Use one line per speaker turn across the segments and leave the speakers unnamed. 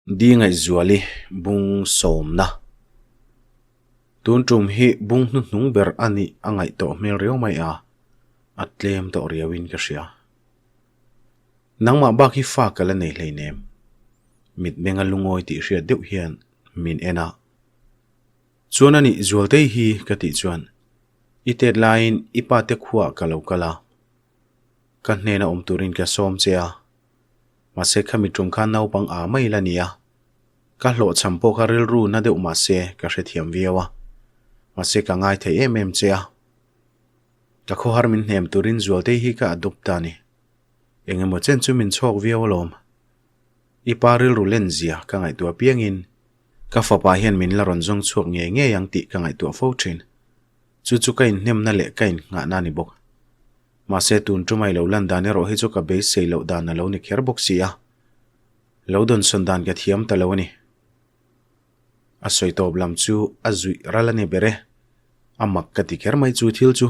Di Ngaihzuali bung sawmna. Tun tum hi bung hnuhnung ber a nih a ngaih tawh hmel riau mai a, a tlem tawh riauin ka hria. Nangmah bak hi fa ka la nei hleinem. Mitmenga lungawi tih hriat deuh hian min en a. Chuan a nih Zualtei hi ka tih chuan i tet laiin i pa te khuaah ka lo kal a, ka hnena awm turin ka sawm che a. Mahse khami tum khan naupang a mai la nia. Ka hlawhchham pawh kha rilru na deuh mahse ka hrethiam viau a. Mahse ka ngai thei em em che a. Ka khawhar min hnem turin Zualtei hi ka adopt ta ni. Eng emaw chen chu min chhawk viau alawm. I pa rilru len zia ka ngaihtuah piangin ka fapa hian min la rawn zawng chhuak ngei ngei ang tih ka ngaihtuah fo thin. Chu chu ka inhnemna leh ka innghahna a ni bawk. Mahse tun tumai lo lan dan erawh hi chu ka beisei loh dan a lo ni kher bawk si a, lo dawnsawn dan ka thiam ta lo a ni. A sawi tawp lam chu a zuih ral a ni ber e, a mak ka ti kher mai chu thil chu.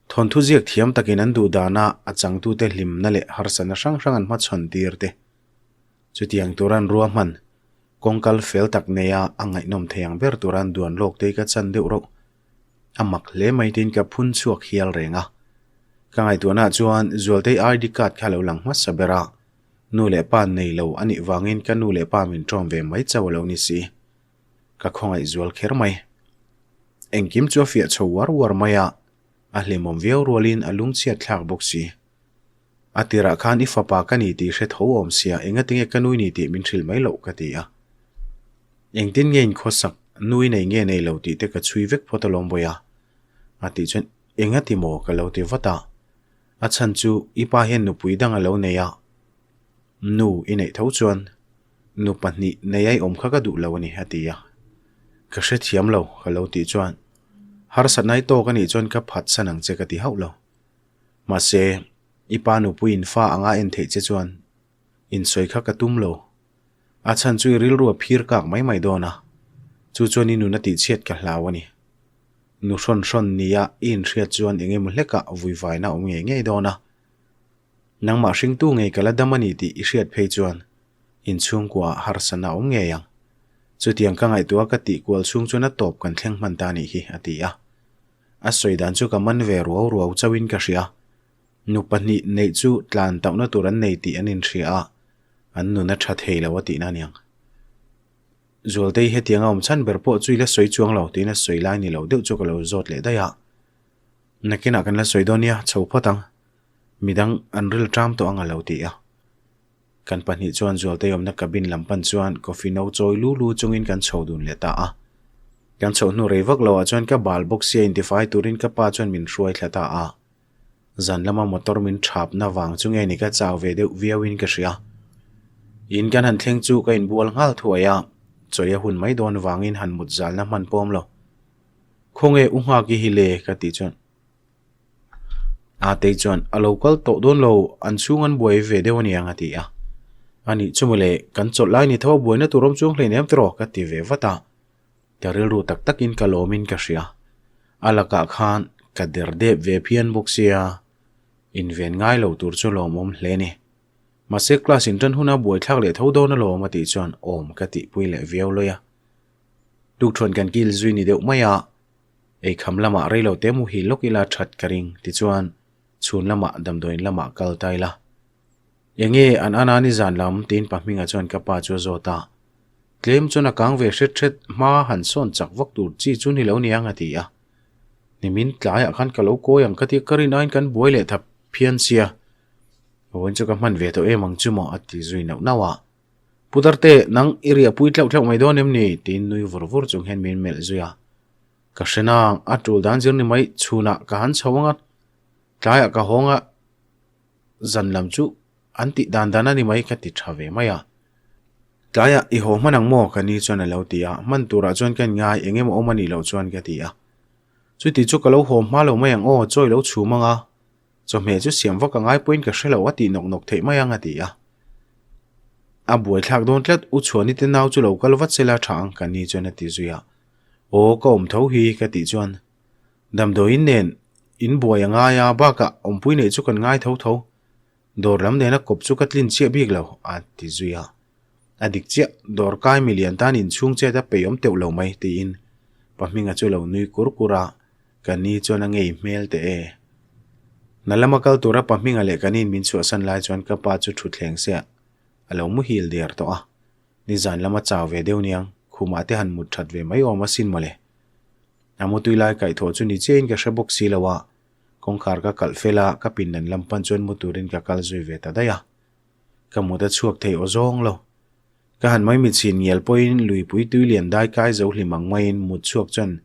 Thawnthu ziak thiam takin an duh dana a changtute hlimna leh harsatna hrang hrang an hmachhawn tir te. Chutiang tura an ruahman, kawngkal fel tak neia a ngaihnawm thei ang ber tura an duan lawk te hi ka chan deuh rauh. A mak hle mai tiin ka phun chhuak hial reng a. Ka ngaihtuahnaah chuan Zualtei ID card kha a lo lang hmasa ber a, nu leh pa nei lo a nih vangin ka nu leh pa min ṭawm ve mai chauh a lo ni si. Ka khawngaih zual kher mai. Engkim chu a fiah chho uar uar mai a, a hlimawm viau rualin a lungchhiat thlak bawk si. A tirah khan i fapa ka ni tih hre tho awm sia, engatinge ka nui ni tih min hrilh mai loh ka ti a. Engtin nge inkhawsak nui nei nge nei lo tih te ka chhui vek phawt alawm bawi a. A tih chuan engati maw ka lo ti vat a. A chhan chu i pa hian nupui dang a lo nei a. Nu i neih tho chuan nu pahnih nei a i awm kha ka duh lo a ni a ti a. Ka hrethiam lo ka lo tih chuan harsatna i tawk a nih chuan ka phatsan ang che ka ti hauh lo. Mahse, i pa nupuiin fa anga en theih che chuan insawi kha ka tum lo. A chhan chu i rilru a phir kak mai mai dawn a, chu chuan i nun a tihchhiat ka hlau a ni. Nu hrawn hrawn nia i inhriat chuan eng emaw hlekah vuivaina a awm ngei ngei dawn a. Nangmah hringtu ngei ka la dam a ni tih i hriat phei chuan inchhungkuaah harsatna a awm ngei ang. Chutiang ka ngaihtuah ka tih kual chhung chuan a tawp kan thleng hman ta a nih hi, a ti a. A sawi dan chu ka man ve ruau ruau chauhin ka hria. Nu pahnih neih chu tlan tauhna tur an nei tih an inhria a, an nun a tha thei lo a tihna a niang. Zualtei hetiang a awm chhan ber pawh chu i la sawi chuang lo tiin a sawi lai ni lo deuh chu ka lo zawt leh daih a. Nakinah kan la sawi dawn nia, chho phawt ang. Midang an ril ṭam tawh ang a lo ti a. Kan pahnih chuan Zualtei awmna cabin lam pan chuan coffee no chawi lu lu chungin kan chho dun leh ta a. Kan chhoh hnu rei vak loah chuan ka bal bawk sia intifai turin ka pa chuan min hruai thla ta a. Zan lama motor min thapna vang chu nge ni ka chau ve deuh viauin ka hria. In kan han thleng chu ka inbual nghal thuai a, chawi a hun mai dawn vangin han mut zalna hman pawm lo. Khawnge u Nghaki hi le ka tih chuan Atei chuan a lo kal tawh dawn lo, an chhung an buai ve deuh aniang a ti a. Anih chu mawle, kan chawlh lai ni tho a buaina tur awm chuang hleinem tiraw ka ti ve vat a. Ka rilru tak takin ka lawmin ka hria. A lakah khan ka der dep ve phian bawk sia, inven ngai lo tur chu lawmawm hle ni. Mahse class in tan huna buaithlak leh tho dawn alawm a tih chuan awm ka tihpui leh viau lawi a. Tukthuan kan kil zui ni deuh mai a. Eikham lamah reilo te muhil lawk ila that ka ring tichuan chhun lamah damdawiin lamah kal ta ila. Enge an ana nizan lam tiin pa hminga chuan ka pa chu a zawt a. Tlem chuan a kang ve hret hret hma han sawn chak vak tur chi chu ni lo niang a ti a. Nimin tlaiah khan ka lo kawi ang ka tia ka rin aiin kan buai leh thap phian sia. Vawiin chu ka hman ve tawh em ang chu maw a ti zui nauh nauh a. Putarte, nang i riah pui tleuh tleuh mai dawn em ni? tiin nui vur vur chung hian min melh zui a. Ka hre nang, a tul dan zir ni mai, chhunah ka han chho ang a, tlaiah ka hawng a, zan lam chu an tih dan dan a ni mai ka ti tha ve mai a. Tlaiah i haw hman ang maw? ka ni chuan a lo ti a, hman turah chuan ka inngai, eng emaw awm a nih loh chuan ka ti a. Chuti chu ka lo haw hma lo mai ang aw, chawi lo chhum ang a, Chawhmeh chu siam vak a ngai pawhin ka hre lo a tih nawk nawk theih mai ang a ti a. A buaithlak dawn tlat, U Chhuani te nau chu lo kal vat sela tha ang ka ni chuan a ti zui a. Aw ka awm tho hi ka tih chuan damdawiin nen in buai a ngai a, bakah awmpui neih chu kan ngai tho tho. Dawr lam nena kawp chu ka tlin chiah bik lo a ti zui a. A dik chiah, dawrkai milian tan inchhung chet a peih awm teuh lo mai, tiin pa hminga chu lo nui kur kur a, ka ni chuan a ngei hmel teh e. Hna lama kal tura pa hminga leh ka niin min chhuahsan lai chuan ka pa chu thutthleng se a lo muhil der tawh a, nizan lama chau ve deuh niang, khumah te han mut that ve mai awm asin mawle. A mutui lai kaihthawh chu ni chiahin ka hre bawk si lo a, kawngkhar ka kalh fel a, ka pindan lam pan chuan mu turin ka kal zui ve ta daih a. Ka mut a chhuak thei aw zawng lo. Ka han mai mitchhin ngial pawhin luipui tui lian dai kai zo hlim ang maiin mut chhuak chuan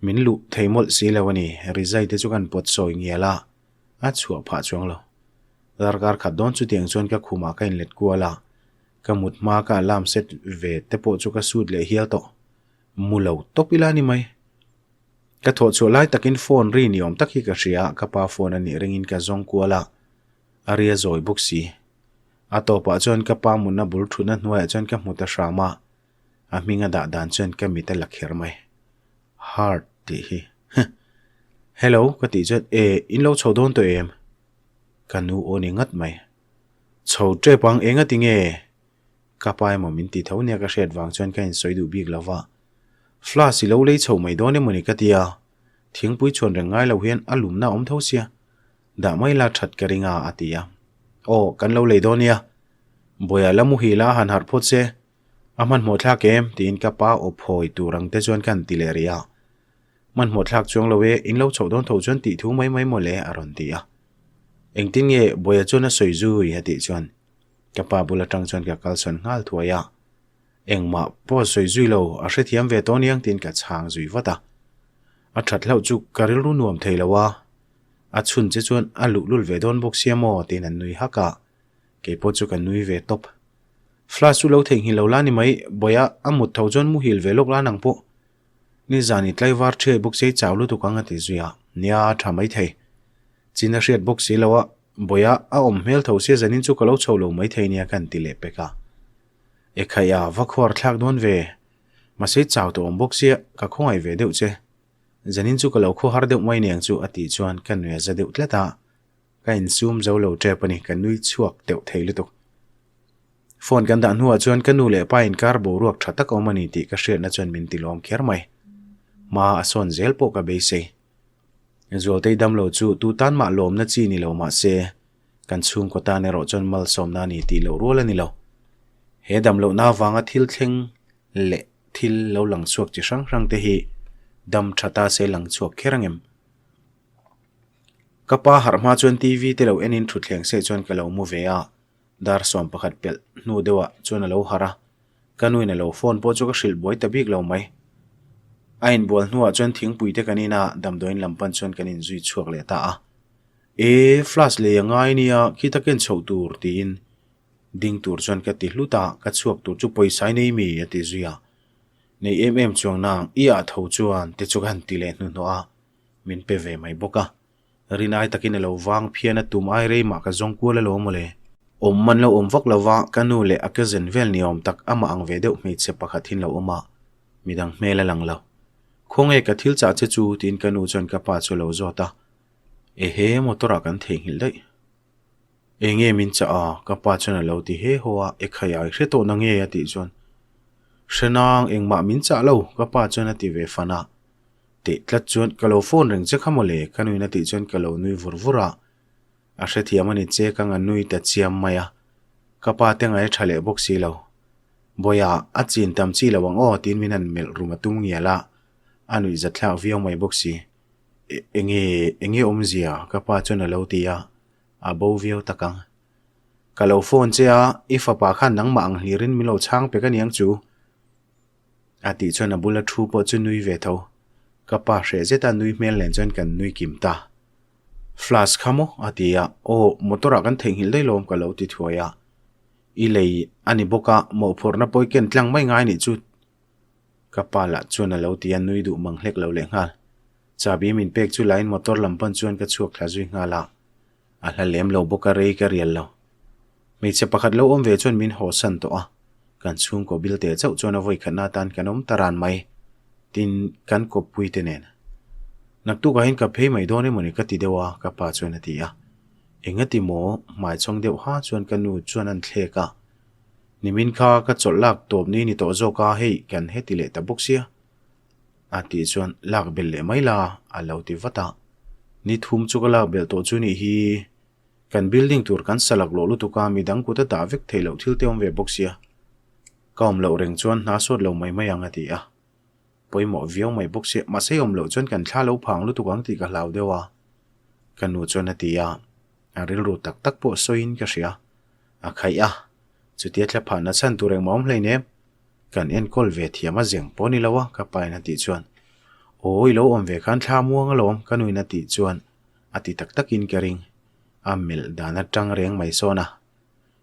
min luh thei mawlh si lo a ni. Rizai te chu kan pawt sawi ngial a, a chhuah phah chuang lo. Darkar khat dawn chutiang chuan ka khumah ka inlet kual a, ka mut hma ka alarm set ve te pawh chu ka sut leh hial tawh. Mu lo tawp ila ni mai. Ka thawh chhuah lai takin phone ri ni awm tak hi ka hria a, ka pa phone a nih ringin ka zawng kual a, a ria zawi bawk si. A tawpah chuan ka pa mutna bul thutna hnuaiah chuan ka hmu ta hram a, a hming a dah dan chuan ka mit a la kher mai. Heart tih hi. Huh. Hello ka tih chuan e in lo chho dawn tawh em? Ka nu aw ni ngat mai. Chho tep ang enga ti nge? Ka pa emaw min ti tho nia ka hriat vang chuan ka insawi duh bik lo va. Flask i lo lei chho mai dawn emawni ka ti a, thingpui chhuan reng ngai lo hian a lumna a awm tho sia. Dah mai la that ka ring a a ti a. Aw, kan lo lei dawn nia. Bawiah la muhil a han harh phawt se. A hmanhmawh thlak em? tiin ka pa aw phawi tur ang te chuan ka han ti leh rih a. Hmanhmawh thlak chuang lo e, in lo chhoh dawn tho chuan tih thu mai mai mawle a rawn ti a. Engtin nge Bawiah chuan a sawi zui a tih chuan ka pa bul atang chuan ka kalsawn nghal thuai a. Engmah pawh sawi zui lo, a hrethiam ve tawh aniang tiin ka chhang zui vat a. A that hlauh chu ka rilru nuam thei lo a, a chhun che chuan a luhlul ve dawn bawk sia maw tiin an nui hak a, keipawh chu ka nui ve tawp. Flash chu lo theihnghilh lo la ni mai, Bawiha a mut tho chuan muhil ve lawk la nang pawh. Nizan i tlaivar ṭhiai bawk sia i chau lutuk ang a ti zui a, nia a ṭha maithei. Chin a hriat bawk si lo a, Bawiha a awm hmel tho sia zanin chu ka lo chho lo maithei nia ka han ti leh pek a. Ekhai a va khuar thlak dawn ve, mahse chau tawh awm bawk sia ka khawngaih ve deuh che. Zanin chu ka lo khaw har deuh mai niang chu a tih chuan ka nui a za deuh tlat a, ka insum zo lo tep a ni, ka nui chhuak deuh thei lutuk. Phone kan dah hnuah chuan ka nu leh pa inkar boruak tha tak a awm a ni tih ka hriatna chuan min tilawm kher mai. Hma a sawn zel pawh ka beisei. Zualtei damlo chu tu tan mah lawmna chi ni lo mah se, kan chhungkaw tan erawh chuan malsawmna a ni tih loh rual a ni lo. He damlohna avanga thil thleng leh thil lo lang chhuak chi hrang hrang te hi dam tha ta se lang chhuak kher ang em? Ka pa harh hma chuan TV te lo enin thutthleng seh chuan ka lo mu ve a, dar 11 pelh hnu deuhah chuan a lo harh a, ka nuin a lo phone pawh chu ka hrilh buai ta bik lo mai. A inbual hnuah chuan thingpui te kan in a, damdawiin lam pan chuan kan inzui chhuak leh ta a. E, flash lei a ngai nia, khita ken chhoh tur tiin Ding tur chuan ka ti hlut a, ka chhuak tur chu pawisa i nei mi? a ti zui a. Nei em em chuang nang, i ah tho chuan te chu ka han ti leh hnuhnawh a, min pe ve mai bawk a. Rinai takin a lo vang phian a, tum ai rei mah ka zawng kual alawm mawle. Awm man lo awm vak lova, ka nu leh a cousin vel ni awm tak amah ang ve deuh hmeichhe pakhat hin lo awm a, midang hmel a lang lo. Khawnge ka thil chah che chu? tiin ka nu chuan ka pa chu a lo zawt a. Ehe, motor ah kan theihnghilh daih. Enge min chah a? Ka pa chuan a lo ti he haw a, Ekhai ai hre tawh na nge? a tih chuan Hre nang, engmah min chah lo, ka pa chuan a ti ve fan a. Teh tlat chuan ka lo phone reng che kha mawle, ka nuin a tih chuan ka lo nui vur vur a. A hrethiam a ni che ka nga nui ta chiam mai a. Ka pa te ngai a tha leh bawk si lo. Bawiha, a chin tam chi lo ang aw tiin min han melh rum a tum ngial a, a nuih zathlak viau mai bawk si. Enge, enge awmzia? ka pa chuan a lo ti a. A bo viau tak ang. Ka lo phone che a, i fapa khan nangmah ang hlirin min lo chhang pek aniang chu. A tih chuan a bula thu pawh chu nui ve tho. Ka pa hreh zeta nui hmel nen chuan kan nui kim ta. Flask kha maw? A ti a, aw motor ah kan theihnghilh daih lawm ka lo ti thuai a. I lei a ni bawk a, mawhphurhna pawi ken tlang mai ngai nih chu. Ka pa lah chuan a lo ti a, nui duh mang hlek lo leh nghal. Chahbi min pek chu lain motor lam pan chuan ka chhuak thla zui nghal a, a hla lem lo bawk a rei ka rial lo. Hmeichhe pakhat lo awm ve chuan min haw san tawh a, kan chhungkaw bil teh chauh chuan a vawi khatna atan kan awm ta ran mai, tin kan kawppui te nen. Naktukah hian ka phei mai dawn emawni ka ti deuh a, ka pa chuan a ti a. Engati maw? Hmaichhawng deuh ha chuan ka nu chuan an thlek a. Nimin kha ka chawlh lak tawp ni ni tawh zawk a, hei kan heti leh ta bawk sia. A tih chuan lak belh leh mai la a lo ti vat a. Ni thum chu ka lak belh tawh chu nih hi. Kan building tur kan sa laklawh lutuk a, midang kut a dah vek theih loh thil te awm ve bawk sia. Ka awm loh reng chuan hna sawt lo mai mai ang a ti a. Pawimawh viau mai bawk sia, mahse awm loh chuan kan thla lo phang lutuk ang tih ka hlau deuh a. Ka nu chuan a ti a, a rilru tak tak pawh sawiin ka hria. A khaih a, chutia thla phahna chhan tur engmah awm hleinem. Kan enkawl ve thiam a zeng pawh ni lo a, ka pa in a tih chuan. Aw i lo awm ve khan thla muang alawm, ka nu in a tih chuan a ti tak takin ka ring. A melh dan atang reng mai sawn a.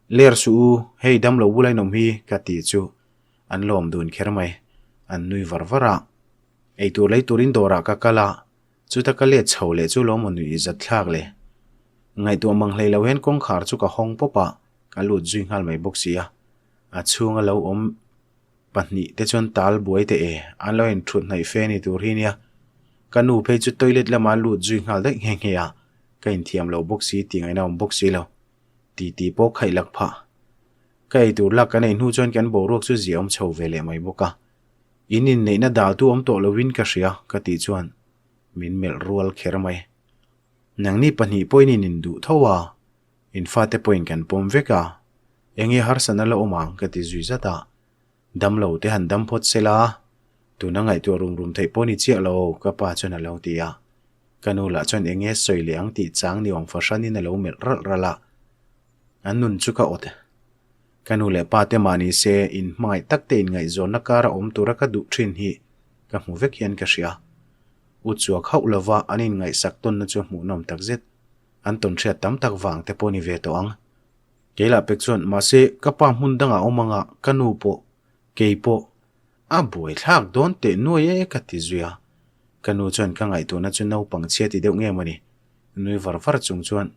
Ler suh u, hei damlo bula in awm hi, ka tih chu an lawm dun kher mai. An nui var var a. Eitur lei turin dawrah ka kal a, Chuta ka let chho leh chu lawm aw nuih zat thlak le. Ngaihtuah mang hlei lo hian kawngkhar chu ka hawng pawp a, ka lut zui nghal mai bawk si a. A chhunga lo awm pahnih te chuan tal buai teh e, an lo inthut hnaih fe ni tur hi nia. Ka nu phei chu toilet lama lut zui nghal daih nghe nghe a, ka inthiam lo bawk si tih ngaihna awm bawk si lo. Titi pawh khaih lak phah. Ka eitur lak kan ei hnu chuan kan boruak chu ziah awm chho ve leh mai bawk a. In inneihna daltu awm tawh lovin ka hria, ka tih chuan min melh rual kher mai. Nangni pahnih pawhin in induh tho a, in fate pawhin kan pawm vek a, enge harsatna la awm ang ka ti zui zat a. Damlo te han dam phawt se la, tuna ngaihtuah rum rum theih pawh ni chiah lo, ka pa chuan a lo ti a. Ka nu lah chuan enge sawi leh ang tih chang ni awm fahranin a lo melh ralh ralh a. An nun chu ka awt. Ka nu leh pa te mah ni se in hmangaih tak te inngaihzawnna kara awm tura ka duh thin hi ka hmu vek hian ka hria. U chuak hauh lova an inngaihsak tawnna chu hmuhnawm tak zet. An tawnhriat tam tak vang te pawh ni ve tawh ang. Kei lah pek chuan mahse ka pa hmun dangah awm anga ka nu pawh, kei pawh a buaithlak dawn teh nuai e ka ti zui a. Ka nu chuan ka ngaihtuahna chu naupang chhia ti deuh nge mawni nui var var chung chuan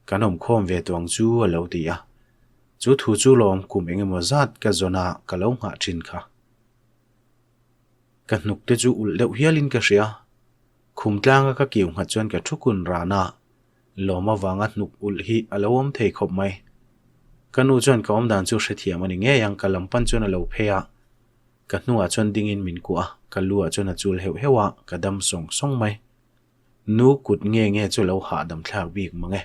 Kan awm khawm ve tawh ang chu a lo ti a. Chu thu chu lawm kum eng emaw zat ka zawn a ka lo nghah thin kha. Ka hnuk te chu ulh deuh hialin ka hria. Khum tlanga ka kiu nghat chuan ka thu kun ran a, lawm avanga hnuk ulh hi a lo awm thei khawp mai. Ka nu chuan ka awmdan chu hrethiam a ni ngei ang ka lam pan chuan a lo phei a. Ka hnungah chuan dingin min kuah a, ka lu ah chuan a chul heuh heuh a, ka dam sawng sawng mai. Nu kut nge nge chu lo hahdam thlak bik mang e.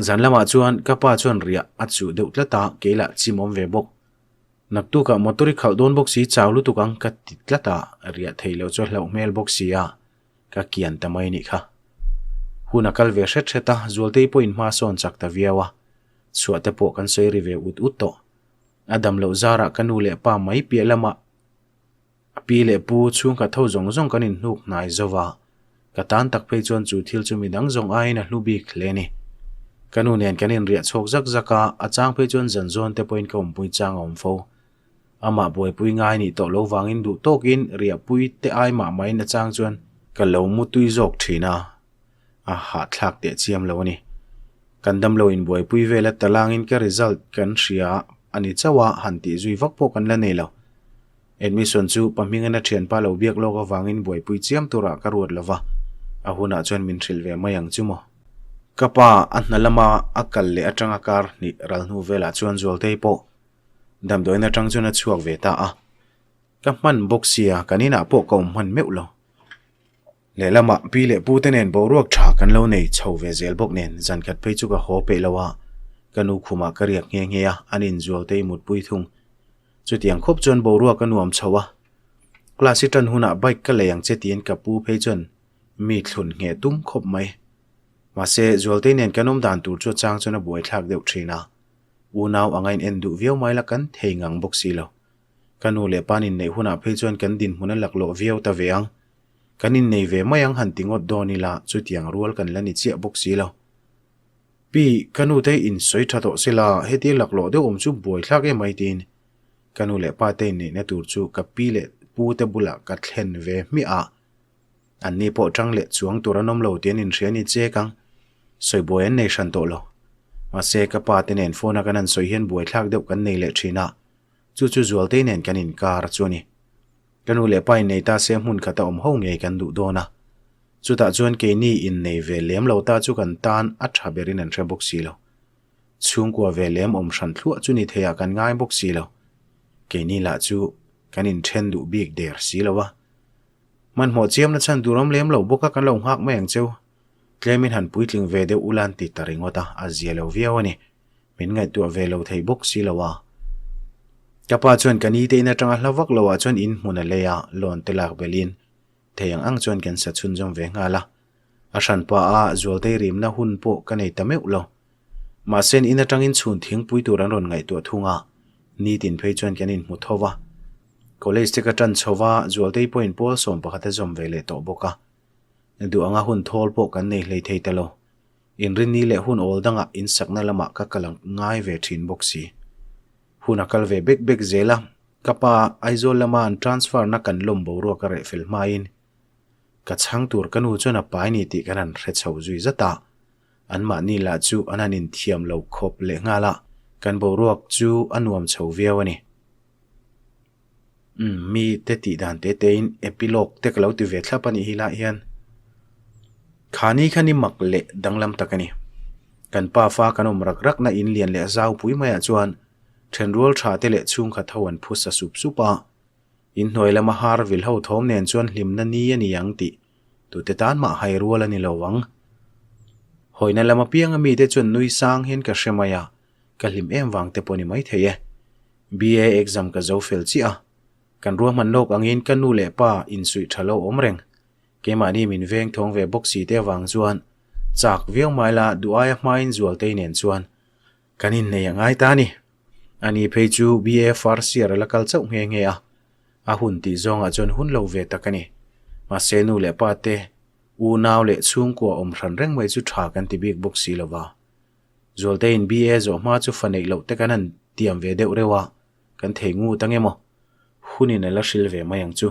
Zan lamah chuan ka pa chuan riah a chuh deuh tlat a, kei lah chimawm ve bawk. Naktukah motor i khalh dawn bawk si chau lutuk ang ka ti tlat a, riah theih loh chu a hlauh hmel bawk si a, ka kian ta mai nih kha. Hun a kal ve hret hret a, Zualtei pawhin hma sawn chak ta viau a, chhuah te pawh kan sawi ri ve ut ut tawh. A dam loh zarah ka nu leh pa mai piah lamah A pi leh pu chhungkhat ho zawng zawng kan inhnuk hnai zo va, ka tan tak phei chuan chu thil chu midang zawng aiin a hlu bik hle a ni. Ka nu nen kan inriah chhuak zak zak a, a chang phei chuan zan zawn te pawhin ka awmpui chang a awm fo. Amah buaipui ngai nih tawh lo vangin duh tawkin riahpui te ai mah mahin a chang chuan ka lo mu tui zawk thin a, a hahthlak teh chiam lo a ni. Kan damlo inbuaipui vela talangin ka result kan hria a ni chauh a, han tih zui vak pawh kan la nei lo. Admission chu Pahmingana thianpa lo biak lawk avangin buaipui chiam turah ka ruat lova, a hunah chuan min hrilh ve mai ang chu maw. Ka pa a hna lama a kal leh atanga kar hnih ral hnu velah chuan Zualtei pawh damdawiin atang chuan a chhuak ve ta a. Ka hman bawk sia, kan inah pawh ka awm hman meuh lo. Lehlamah pi leh pu te nen boruak tha kan lo nei chho ve zel bawk nen zan khat phei chu ka haw peih lo a, ka nu khumah ka riak nghe nghe a, an inzualtei mutpui thung. Chutiang khawp chuan boruak a nuam chho a, class i tan hunah bike ka lei ang che tiin ka pu phei chuan mi thlun ngheh tum khawp mai. Mahse, Zualtei nen kan awm dan tur chu a chang chuan a buaithlak deuh thin a, unau anga in en duh viau mai la kan thei ngang bawk si lo. Ka nu leh pa nin neih hunah phei chuan kan dinhmun a laklawh viau ta ve ang. Kan innei ve mai ang han ti ngawt dawn ila chutiang rual kan la ni chiah bawk si lo. Pi, ka nu te in sawi tha tawh se la, hetia laklawh deuh awm chu buaithlak em mai tiin ka nu leh pa te inneihna tur chu ka pi leh pu te bulah ka thlen ve hmiah a. Anni pawh tang leh chuang tur an awm lo tih an inhria ni chek ang. Sawi buai an nei hran tawh lo. Mahse, ka pa te nen phone a kan han sawi hian buaithlak deuh kan nei leh thin a, chu chu Zualtei nen kan inkar chu a ni. Ka nu leh pa innei ta se hmun khat a awm ho ngei kan duh dawn a. Chutah chuan keini innei ve lem lo ta chu kan tan a tha berin an hre bawk si lo. Chhungkua ve lem awm hran thluah chu ni theiah kan ngai bawk si lo. Keini lah chu kan inthen duh bik der si lo a. Hmanhmawh chiamna chhan tur awm lem lo bawk a kan lo nghak mai ang cheu. Tlemin han puitling ve deuh ula an ti ta ringawt a, a zia lo viau a ni. Min ngaihtuah ve lo thei bawk si lo a. Ka pa chuan ka ni te in atanga hla vak loah chuan in hmun a lei a, loan te lak belhin thei ang ang chuan kan sa chhunzawm ve nghal a. A hran pah a Zualtei rimna hun pawh ka nei ta meuh lo. Mahse in atangin chhun thingpui tur an rawn ngaihtuah thung a, nitin phei chuan kan inhmu tho va. College te ka tan chho va, Zualtei pawhin pawl 11 a zawm ve leh tawh bawk a. Duh anga hun thawl pawh kan nei hlei thei ta lo. Inrinni leh hun awl dangah insakna lamah ka kal ngai ve thin bawk si. Hun a kal ve bek bek zel a, ka pa Aizawl lama an transfer na kan lawm boruak a reh fel hmain ka chhang tur ka nu chuan a pai ni tih kan han hre chho zui zat a. Anmahni lah chu an han inthiam lo khawp leh nghal a, kan boruak chu a nuam chho viau a ni. Umm, mi te tih dan te te in epilogue te ka lo ti ve thlap a nih hi lah hian Khani kha ni mak leh danglam tak a ni. Kan pa fa kan awm rak rak na in lian leh zau pui maiah chuan thenrual tha te leh chhungkhat ho an phusa sup sup a. In hnuai lama har vil ho thawm nen chuan hlimna ni a ni ang tih tute tan mah hai rual a ni lo ang. Hawina lam apianga mite chuan nui sang hian ka hre mai a, ka hlim em vang te pawh ni mai thei e. BA exam ka zo fel chiah a, kan ruahman lawk angin ka nu leh pa insuih tha lo awm reng. Keimahni min veng thawng ve bawk si te avang chuan chak viau mai la duh aia hmain Zualtei nen chuan kan innei a ngai ta a ni. Ani phei chu BA first year a la kal chauh nghe nghe a, a hun tih zawngah chuan hun lo ve tak a ni. Mahse nu leh pa te unau leh chhungkua awm hran reng mai chu tha kan ti bik bawk si lo va. Zualteiin BA zawh hma chu fa neih loh te kan han tiam ve deuh reuh a, kan thei ngut ang emaw? Hunin a la hril ve mai ang chu.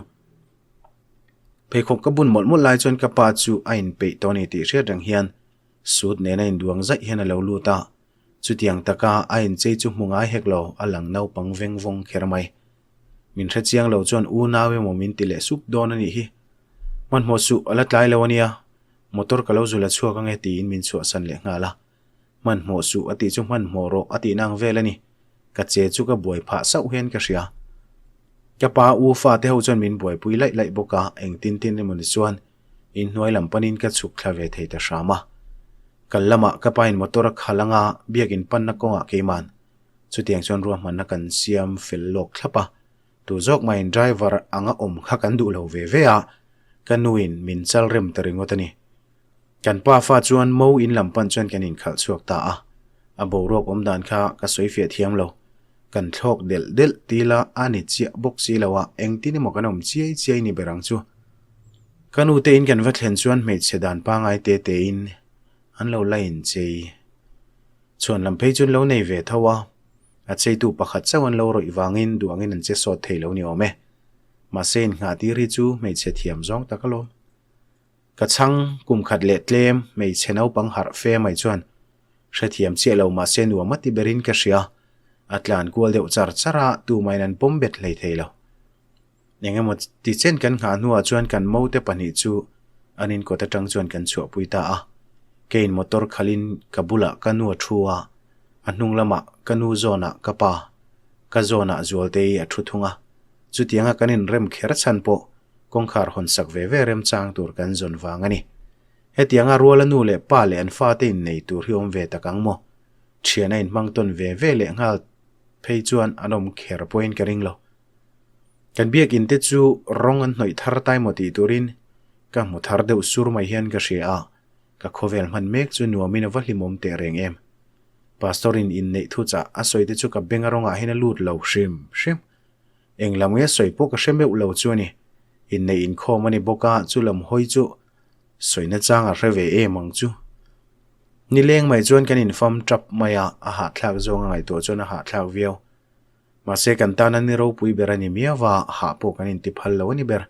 Pheikhawk ka bun mawlh mawlh lai chuan ka pa chu a inpeih tawh a ni tih hriat reng hian suit nena induang zaih hian a lo lut a, chutiang taka a inchei chu hmu ngai hek lo, a lang naupang veng vawng kher mai. Min hre chiang lo chuan unau emaw min ti leh sup dawn a nih hi. Hmanhmawh suh a la tlai lo a nia, Motor ka lo zu la chhuak ange tiin min chhuahsan leh nghal a. Hmanhmawh suh a tih chu hmanhmawh rawh a tihna ang vel a ni. Ka che chu ka buai phah sauh hian ka hria. Ka pa u fate ho chuan min buaipui laih laih bawk a, engtin tin emaw ni chuan inhnuai lam panin ka chhuk thla ve thei ta hram a. Kal lamah ka pain motor a khal anga biakin panna kawngah keiman chutiang chuan ruahmanna kan siam fel lawk thlap a. Tu zawk maiin driver anga awm kha kan duh lo ve ve a, ka nuin min chal rem ta ringawt a ni. Kan pa fa chuan mo in lam pan chuan kan inkhalh chhuak ta a, a boruak awm dan kha ka sawi fiah thiam lo. Kan thlawk delh delh ti la a ni chiah bawk si lo a, engtin emaw kan awm chiai chiai ni ber ang chu. Ka nu te in kan va thlen chuan hmeichhe dan pangai te te in an lo la inchei. Chhuan lam phei chu an lo nei ve tho a. A cheitu pakhat chauh an lo rawih vangin duangin an che sawt thei lo ni awm e. Mahse innghah tir hi chu hmeichhe thiam zawng tak alawm. Ka chhang kum khat leh tlem hmeichhe naupang harh fe mai chuan hrethiam chiah lo mahse nuam a ti berin ka hria. A tlan kual deuh char char a, tumahin an pawm bet hlei thei lo. Eng emaw ti chen kan nghah hnuah chuan kan mote pahnih chu an inkawt atang chuan kan chhuahpui ta a. Keiin motor khalhin ka bulah ka nu a thu a, a hnung lamah ka nu zawnah ka pa, ka zawnah Zualtei a thu thung a. Chutianga kan inrem kher chhan pawh kawngkhar hawnsak ve ve remchang tur kan zawn vang a ni. Hetianga ruala nu leh pa leh an fate innei tur hi awm ve tak ang maw? Thian a inhmang tawn ve ve leh nghal phei chuan an awm kher pawhin ka ring lo. Kan biakin te chu rawng an hnawih thar tai maw tih turin ka hmu thar deuh sur mai hian ka hria a, ka khawvel hman mek chu nuamin a va hlimawm teh reng em. Pastor in inneih thu chah a sawi te chu ka benga rawngah hian a lut lo hrim hrim. Eng lam nge sawi pawh ka hre meuh lo chu a ni. Inneih inkhawm a ni bawk a, chu lam hawi chu sawina chang a hre ve em ang chu. Nileng mai chuan kan infam tap mai a, a hahthlak zawng a ngaihtuah chuan a hahthlak viau. Mahse kan tana ni ropui ber a ni miau va, hah pawh kan inti phal lo a ni ber.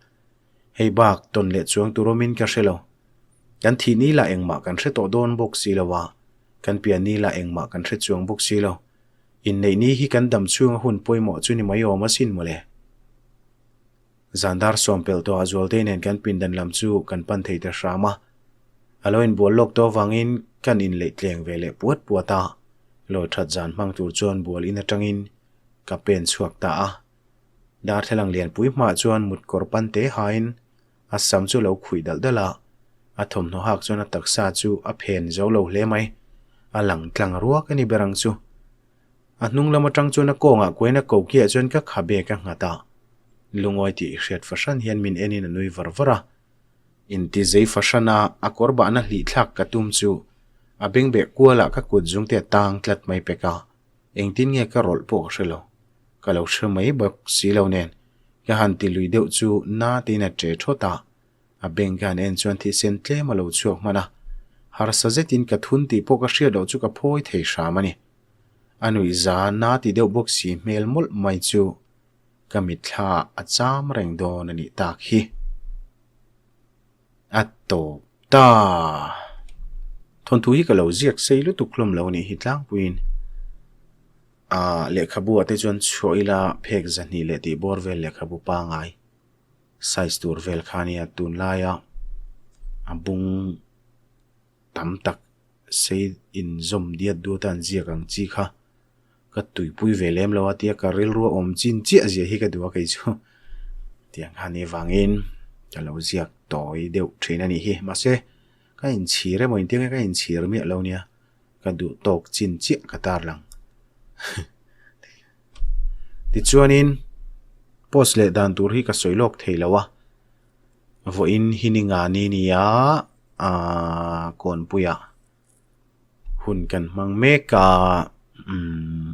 Hei bak tawn leh chuang tur awmin ka hre lo. Kan thih ni lah engmah kan hre tawh dawn bawk si lo a, kan pian ni lah engmah kan hre chuang bawk si lo. Inneih ni hi kan dam chhunga hun pawimawh chu ni mai awm asin mawle. Zandar sawmpelh tawhah Zualtei nen kan pindan lam chu kan pan thei ta hram a. A lo inbual lawk tawh avangin kan inleih tleng ve leh puat puat a. Lawi that zan hmang tur chuan bual in atangin ka pen chhuak ta a. Darthlalang lianpui hmaah chuan mut kawr pan te hain a sam chu lo khuih dalh dalh a, a thawmhnaw hak chuan a taksa chu a phen zo lo hle mai. A lang tlang ruak a ni ber ang chu. A hnung lam atang chuan a kawngah kuain a kokiah chuan ka khabe ka nghat a. Lungawi tih hriat fahran hian min enin a nui var var a. Inti zei fahrana a kawr bahna hlih thlak ka tum chu a bengbeh kualah ka kut zungte a tang tlat mai pek a, engtin nge ka rawlh pawh ka hre lo. Ka lo hre mai bawk si lo nen ka han ti lui deuh chu na tiin a ṭe thawt a, a beng ka han en chuan thisen tlem a lo chhuak hman a, harsa zetin ka thun tih pawh ka hriat loh chu ka phawi thei hram a ni. A nuihza na ti deuh bawk si hmel mawlh mai chu Ka mitthla a cham reng dawn a nih tak hi. A tawp ta. Thawnthu hi ka lo ziak sei lutuk hlawm lo nih hi tlangpuiin. A lehkhabu ah te chuan chhuah ila phek zahnih leh tih bawr vel lehkhabu pangai size tur vel kha nia tunlaia a bung tam tak sei inzawm diat duat a an ziak ang chi kha. Ka tuipui ve lem lo a tia ka rilru a awm chin chiah zia hi ka duh a kei chu tiang kha ni vangin ka lo ziak tawi deuh thin a nih hi mahse ka inchhir emaw inti ang e ka inchhir miah lo nia ka duh tawk chin chiah ka tar lang tichuanin post leh dan tur hi ka sawi lawk thei lo a vawiin hi ni nga ni nia ahh kawnpuiah. Hun kan hmang mek a, umm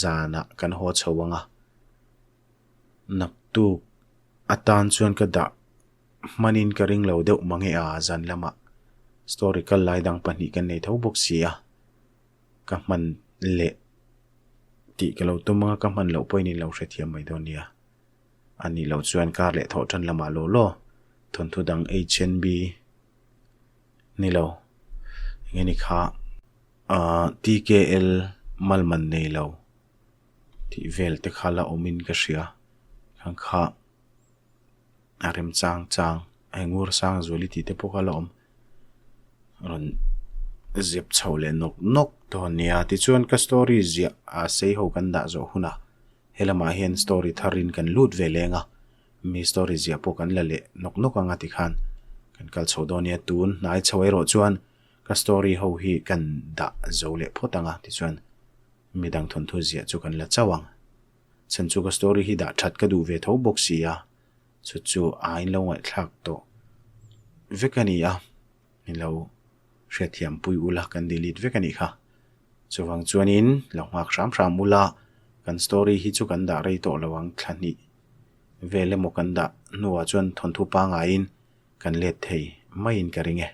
zanah kan haw chho ang a, naktuk atan chuan ka dah hmanin ka ring lo deuh mange a zan lamah story kal lai dang pahnih kan nei tho bawk si a, ka hman leh tih ka lo tum ang a, ka hman loh pawhin in lo hrethiam mai dawn nia. A nih loh chuan kar leh thawh tan lamah law law thawnthu dang HNB. Ni lo. Enge ni kha ahh TKL malman nei lo tih vel te kha la awmin ka hria. Khang kha a rem chang chang a ngur sang zuali tih te pawh kha la awm. Rawn zep chho leh nawk nawk dawn nia. Tichuan ka story ziah a sei ho kan dah zawh hunah he lamah hian story tharin kan lut ve leng a. Mi story ziah pawh kan la leh nawk nawk ang a tikhan kan kal chho dawn nia tun hnai chho erawh chuan ka story ho hi kan dah zo leh phawt ang a tichuan midang thawnthu ziah chu kan la chauh ang. Chhan chu ka story hi dah that ka duh ve tho bawk si a chu chu a in lo ngaihthlak tawh vek a ni a min lo hriatthiam pui ula kan delete vek a nih kha. Chuvang chuanin lo nghak hram hram ula kan story hi chu kan dah rei tawh lo ang thla hnih. Vel emaw kan dah hnuah chuan thawnthu pangaiin kan let thei maiin ka ring e.